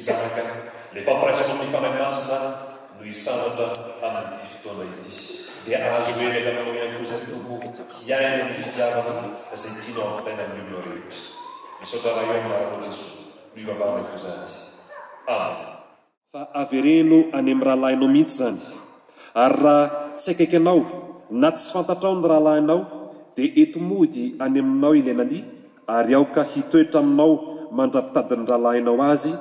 Zanaka, ilay fampiraisana amin'ny Fanahy Masina no hisandratra amin'ity fotoana ity. Dia ahazo hery avy aminao ihany koa izay Tompo hiaina ny fitiavana izay tianao hampitaina amin'ny olona rehetra. Misaotra Ray o amin'ny anaranao Jesoa no ivavahana toy izany. Amen. Fa avereno any amin'ny rahalahinao mihitsy izany. Ary raha tsy akaiky anao na tsy fantatrao ny rahalahinao, dia ento mody any aminao ilay nania, ary aoka hitoetra aminao mandra-pitadin'ny rahalahinao azy,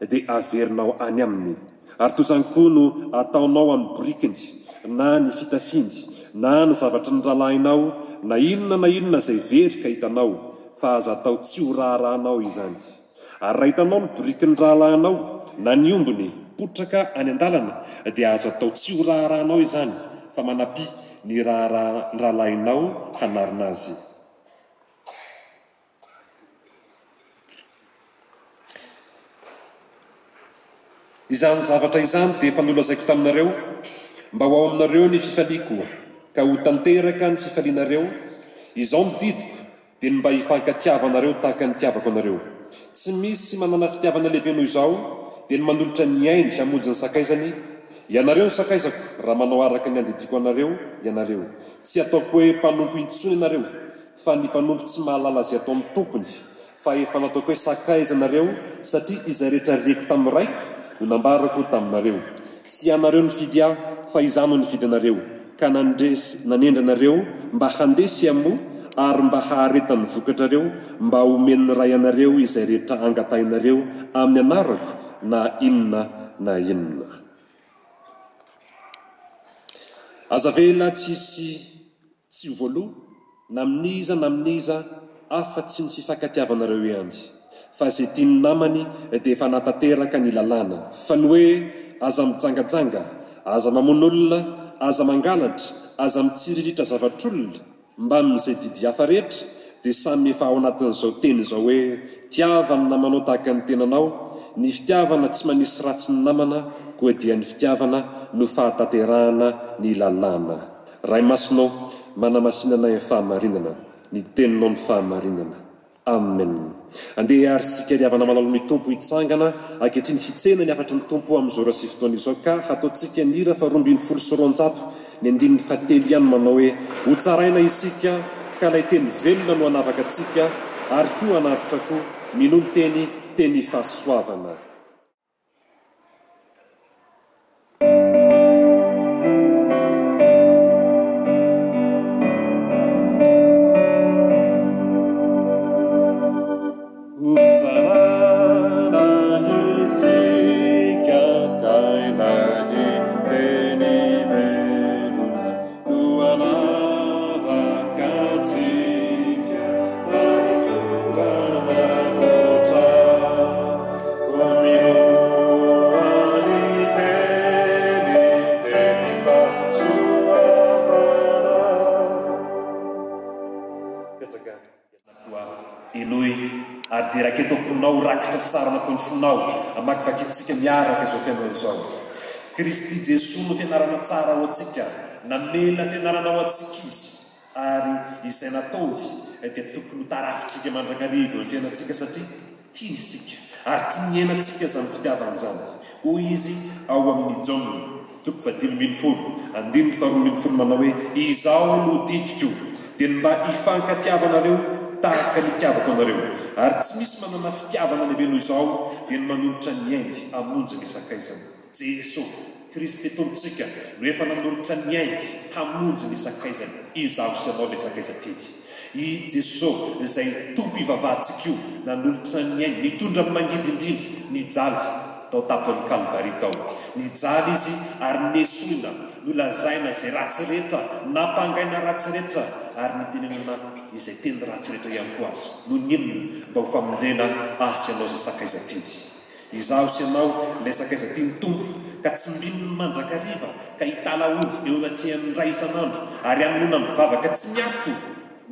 dia averinao any aminy. Ary toy izany koa no ataonao amin'ny borikiny, na ny fitafiany, na ny zavatry ny rahalahinao, na inona na inona izay very ka hitanao, fa aza atao tsy ho raharahanao izany. Ary raha hitanao ny borikin'ny rahalahinao, na ny ombiny, potraka any an-dalana, dia aza atao tsy ho raharahanao izany, fa manampia ny rahalahinao hanarina azy. Izany zavatra izany dia efa nolazaiko taminareo, mba ho ao aminareo ny fifaliako, ka ho tanteraka ny fifalianareo. Izao no didiko, Dia ny mba hifankatiavanareo tahaka ny nitiavako anareo. Tsy misy manana fitiavana lehibe noho izao, dia ny manolotra ny ainy hamonjy ny sakaizany. Ianareo no sakaizako, raha manao araka ny andidiako anareo ianareo. Tsy ataoko hoe mpanompo intsony ianareo, fa ny mpanompo tsy mahalala izay ataon'ny tompony, fa efa nataoko hoe sakaiza ianareo, satria izay rehetra reko tamin'ny Raiko no nambarako taminareo. Tsy ianareo nifidy Ahy, fa Izaho no nifidy anareo. Ka nandresy, nanendry anareo mba handeha sy hamoa ary mba haharetan'ny vokatrareo, mba homen'ny Ray anareo izay rehetra angatahinareo amin'ny anarako, na inona na inona. Aza avela tsy hisy Tsy ho voaloa na amin'iza na amin'iza afa-tsy ny fifankatiavanareo ihany. Fa izay tia ny namany dia efa nahatanteraka ny lalàna. Fa ny hoe aza mijangajanga, aza mamono olona, aza mangalatra, aza mitsiriritra zavatr'olona, mbamin'izay didy hafa rehetra dia samy efa ao anatin'izao teny izao hoe tiava ny namanao tahaka ny tenanao, ny fitiavana tsy manisy ratsy ny namana koa dia ny fitiavana no fahatanterahana ny lalàna. Ray Masina ô, manamasina anay amin'ny fahamarinana, ny Teninao ny fahamarinana. Amen. Andeha àry isika ry havana malalo ny Tompo hitsangana ankehitriny hitsena ny hafatry ny Tompo amin'izao ora sy fotoana izao ka hataontsika ny hira faha-212 ny andininy fahatelo ihany manao hoe ho tsaraina isika ka ilay teny velona no hanavaka antsika ary koa hanavotra koa minoa ny teny teny fahasoavana. Hotsaraina isika ka ilay teny velona no hanavaka antsika ary koa hanavotra. Koa minoa ny teny, teny fahasoavana. Mipetraka ianao koa henoy ary dia raketo am-ponao ho rakitra tsara anatin'ny fonao hamakivakintsika miaraka izao fiainana izao. Kristy Jesoa no fianarana tsara ho antsika, namela fianarana ho antsika Izy ary izay nataony dia tokony ho tarafintsika mandrakariva eo amin'ny fiainantsika satria Tiany isika, ary tiany hiainantsika izany fitiavana izany. Hoy Izy ao amin'ny Jaona, toko fahadimy ambin'ny folo, andininy faharoa ambin'ny folo manao hoe, Izao no didiko, dia ny mba hifankatiavanareo tahaka ny itiavako anareo. Ary tsy misy manana fitiavana lehibe noho izao, dia ny manolotra ny ainy hamonjy ny sakaizany. Jeso Kristy Tompontsika no efa nanolotra ny ainy hamonjy ny sakaizany, izaho sy ianao ilay sakaiza tiany. I Jeso izay Tompo ivavahantsika io, nanolotra ny ainy, nitondra ny mangidy indrindra, nijaly tao tampon'ny Kalvary tao. Nijaly Izy ary nesoina, nolazaina izay ratsy rehetra, nampangaina ratsy rehetra ary nitenenana izay teny ratsy rehetra ihany koa aza. Noho ny inona? Mba ho famonjena ahy sy ianao izay sakaiza tiany. Izaho sy ianao ilay sakaiza tian'ny Tompo, ka tsimbininy mandrakariva, ka hitalahoany eo anatrehan'ny Ray isan'andro, ary hanonona ny vavaka tsy miato,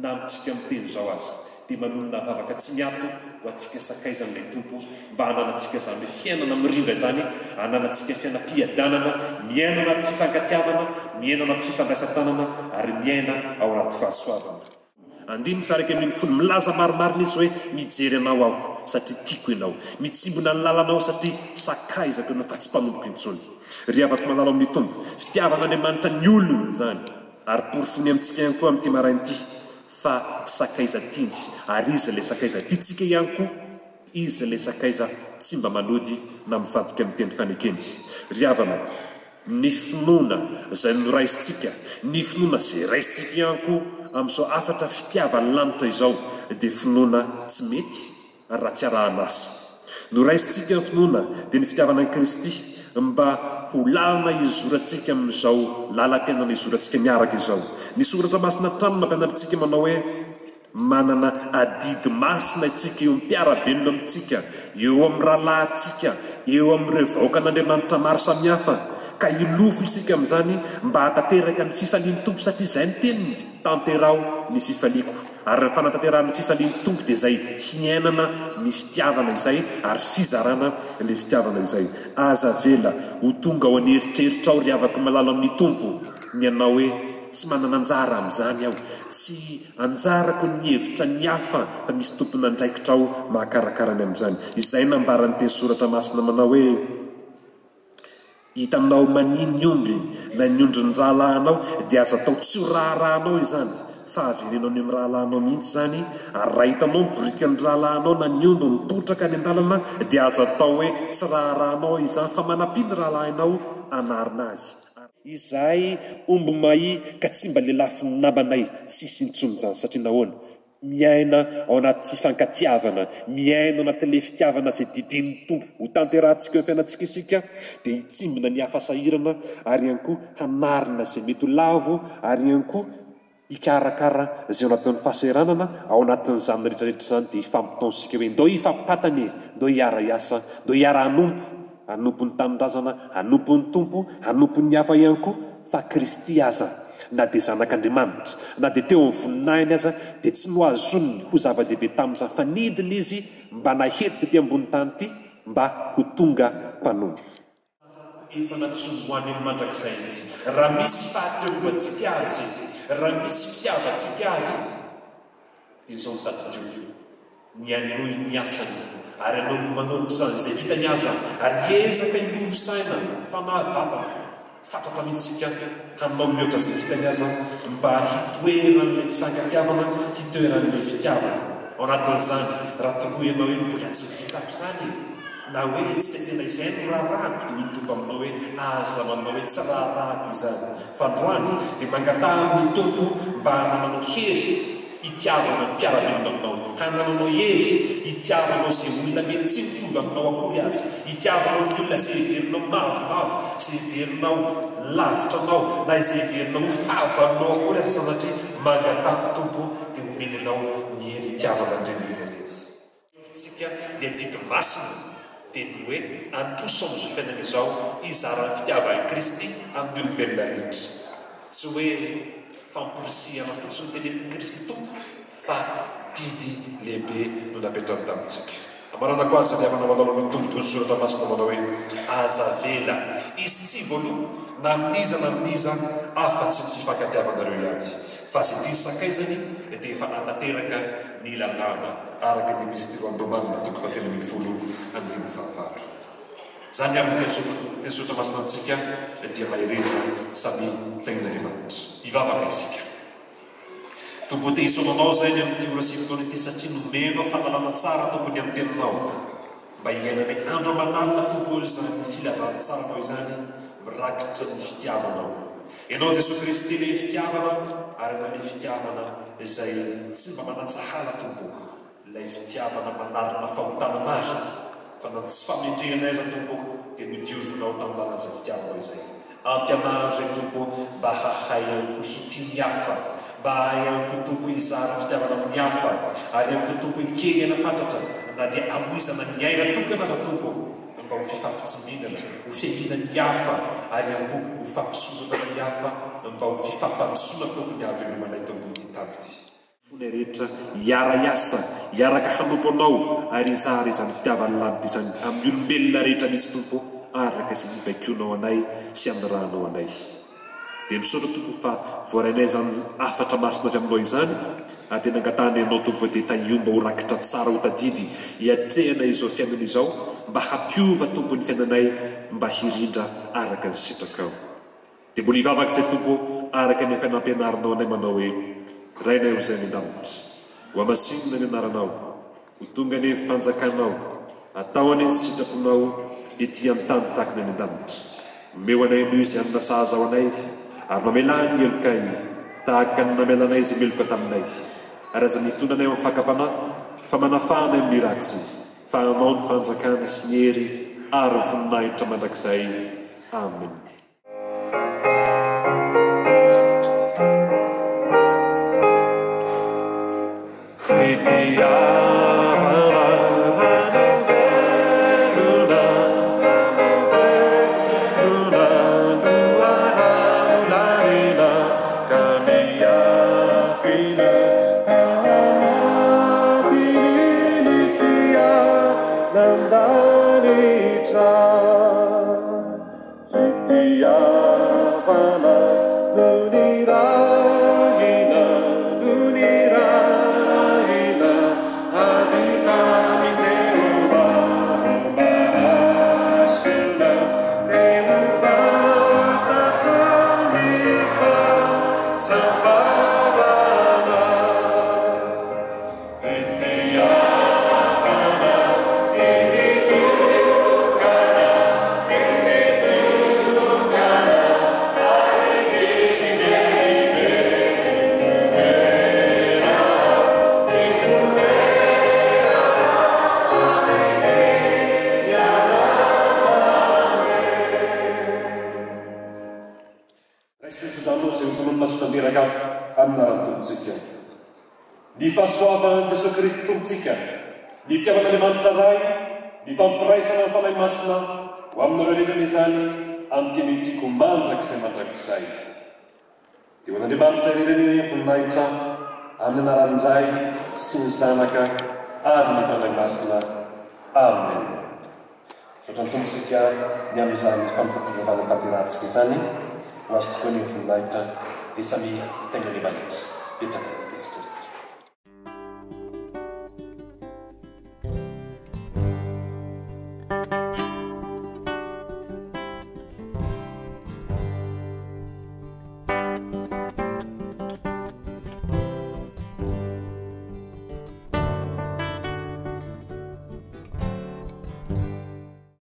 na amintsika miteny izao aza, dia manonona vavaka tsy miato ho antsika sakaizan'ilay Tompo, mba hananantsika izany hoe fiainana mirindra izany, hananantsika fiainam-piadanana, miaina anaty fifankatiavana, miaina anaty fifandraisan-tanana, ary miaina ao anaty fahasoavana. Andininy faha-11, Milaza marimarina izy hoe, Mijery anao aho, satria tiako ianao. Mitsimbina ny lalanao aho, satria sakaizako ianao fa tsy mpanompoko intsony. Ry havako malala ao amin'ny Tompo, fitiavan'Andriamanitra ny olony izany, ary porofoiny amintsika ihany koa amin'ity maraina ity fa sakaiza tiany, ary Izy ilay sakaiza tiantsika ihany koa, Izy ilay sakaiza tsy mba manody na mivadika amin'ny teny fanekeny. Ry havana, ny finoana izay noraisintsika, ny finoana izay raisintsika ihany koa amin'izao hafatra fitiavan'ny lanitra izao dia finoana tsy mety raha tsy arahana asa. Noraisintsika ny finoana dia ny fitiavana an'i Kristy mba ho lalana hizorantsika amin'izao lalam-piainana hizorantsika miaraka izao. Ny Soratra Masina hatrany no mampianatra antsika manao hoe, Manana adidy masina isika eo amin'ny mpiara-belona amintsika, eo amin'ny rahalahintsika, eo amin'ireo vahoakan'Andriamanitra maro samihafa, ka hilofo isika amin'izany mba hahatanteraka ny fifalian'ny Tompo satria izay ny teniny, Tanteraho ny fifaliako. Ary ny fanatanterahana ny fifalian'ny Tompo dia izay hiainana ny fitiavana izay ary fizarana ilay fitiavana izay. Aza avela ho tonga ao an'eritreritrao ry havako malala amin'ny Tompo ny hanao hoe, Tsy manana anjara amin'izany aho, tsy. Anjarako ny mihevitra ny hafa fa misy tompon'andraikitra ao mahakarakara ny amin'izany. Izay nambaran'ny teny soratra masina manao hoe, Hitanao mania ny omby na ny ondrin'ny rahalahinao dia aza atao tsy ho raharahanao izany fa avereno any amin'ny rahalahinao mihitsy izany, ary raha hitanao ny borikin'ny rahalahinao na ny omby mipotraka any an-dalana dia aza atao hoe tsy raharahanao izany fa manampia ny rahalahinao hanarina azy. Izahay omby mahia ka tsy mba lelafin'ny namanay tsisy intsony izany satria nahoana? Miaina ao anaty fifankatiavana, miaina ao anatin'ilay fitiavana izay didian'ny Tompo ho tanterahantsika eo amin'ny fiainantsika isika dia hitsimbina ny hafa sahirana ary ihany koa hanarina izay mety ho lavo ary ihany koa hikarakara izay ao anatin'ny fahasahiranana, ao anatin'izany rehetra rehetra izany dia hifampitaontsika hoe ndao hifampitantana e, ndao hiara-hiasa, ndao hiara-hanompo, hanompo ny tanindrazana, hanompo ny Tompo, hanompo ny hafa ihany koa, fa Kristy aza na dia Zanak'Andriamanitra, na dia teo amin'ny voninahiny aza dia tsy nohazoniny ho zava-dehibe tamin'izany fa nidina Izy mba nahety tety ambony tany ity mba ho tonga mpanompo. Efa nantsoiny ho any amin'ny mandrakizay izy. Raha misy fahatsiarovantsika Azy, raha misy fitiavantsika Azy, dia izao no tadidio, ny hanohy ny asany, ary hanomboka manolotra izany izay vitany aza, ary hiezaka hilofo saina, fanahy, vatana, fatratra mihitsy isika hanao mihoatra izay vitany aza, mba hitoeran'ilay fifankatiavana, hitoeran'ilay fitiavana. Ao anatin'izany, raha tokoa ianao hoe mbola tsy vitako izany e! Na hoe tsy dia tena izay no raharahako, dia hoy ny Tompo aminao hoe, Aza manao hoe tsy raharahako izany. Fa androany dia mangataha amin'ny Tompo mba hanananao hery hitiavana ny mpiara-belona aminao, hanananao hery hitiavanao izay olona mety tsy mitovy aminao akory aza, hitiavanao ny olona izay heverinao mavomavo, izay heverinao lavitra anao, na izay heverinao ho fahavalonao akory aza sanatria, mangataha ny Tompo dia homeny anao ny hery hitiavana an'ireny olona ireny. Tsika ny adidy masina dia ny hoe androso amin'izao fiainana izao hizara ny fitiavan'i Kristy amin'ny olombelona rehetra. Tsy hoe famporisihana fotsiny no tenenin'i Kristy Tompo fa didy lehibe no napetrany tamintsika. Amaranako azy ry havana malala ny Tompo toy ny soratra masina manao hoe, Aza avela hisy tsy voaloa na amin'iza na amin'iza afa-tsy ny fifankatiavanareo ihany. Fa izay tia ny sakaizany dia efa nahatanteraka ny lalàna, araka ny Epistily ho an'ny Romanina, toko fahatelo ambinifolo, andininy fahavalo. Izany ary ny teny soratra masina amintsika dia mahereza samia tahian'Andriamanitra. Hivavaka isika. Tompo te hisaotra Anao izahay ny amin'ity ora sy fotoana ity satria nomenao fahalalana tsara Tompo ny amin'ny teninao. Mba hiainanay andro aman'alina Tompo ô izany filazantsaranao izany mirakitra ny fitiavanao. Ianao Jesoa Kristy ilay fitiavana ary Ianao ilay fitiavana izay tsy mba manan-tsahala Tompo ô. Ilay fitiavana manarina fahotana maro fa na ny tsy fahamendrehanay aza Tompo ô dia nodiovinao tamin'ny lalan'izay fitiavanao izay. Ampianaro izay Tompo ô mba hahay ihany koa hitia ny hafa, mba hahay ihany koa Tompo hizara fitiavana amin'ny hafa, ary ihany koa Tompo hikely aina fatratra na dia hamoizana ny aina tokana aza Tompo ô, mba ho fifampitsimbinana, ho fiahiana ny hafa, ary ihany koa ho fampisondrotana ny hafa, mba ho fifampandrosoana Tompo ny hahavelomanay eto ambonin'ity tany ity. Fonay rehetra hiara-hiasa, hiaraka hanompo Anao ary hizara izany fitiavan'ny lanitra izany amin'ny olombelona rehetra mihitsy Tompo ô, araka izay nibaikoanao anay sy anirahanao anay. Dia misaotra Tompo fa voarainay izany hafatra masina avy Aminao izany. Ary dia nangatahana Ianao Tompo dia tahio mba ho rakitra tsara ho tadidy hiatrehana izao fiainana izao mba hampiova Tompo ny fiainanay mba hirindra araka ny sitrakao. Dia mbola hivavaka izay Tompo araka ny efa nampianarinao anay manao hoe, Rainay ho izay any an-danitra, ho hamasinina ny anaranao, Ho tonga anie ny fanjakanao, atao anie ny sitraponao ety an-tany tahaka ny any an-danitra. Omeo anay anio izay hanina sahaza ho anay, ary mamelà ny helokay, tahaka ny namelanay izay meloka taminay. Ary aza mitondra anay amin'ny fakam-panahy, fa manafaha anay amin'ny ratsy, fa Anao ny fanjakana sy ny hery ary ny voninahitra mandrakizay. Amen. Fitiavana no nirahina, no nirahina avy tamin'i Jehovah momba hasina, dia ho fantatrao ny fahasambarana. Fitiavana didy tokana, didy tokana, ary didy lehibe itoerana, itoerana amim-piadanana. Raiso ny tso-drano izay ho tononina sy tanteraka amin'ny anaran'ny Tompontsika. Ny fahasoavan'i Jesoa Kristy Tompontsika, ny fitiavan'Andriamanitra Ray, ny fampiraisana ny Fanahy Masina ho aminareo rehetra anie izany amin'ity anio ity koa mandrakizay mandrakizay. Dia ho an'Andriamanitra irery anie ny voninahitra amin'ny anaran'ny Ray sy ny Zanaka ary ny Fanahy Masina. Amen. Misaotra ny Tompo isika ny amin'izany fanompoam-pivavahana tanterahantsika izany. Ho Azy tokoa anie ny voninahitra dia samia hitain'Andriamanitra.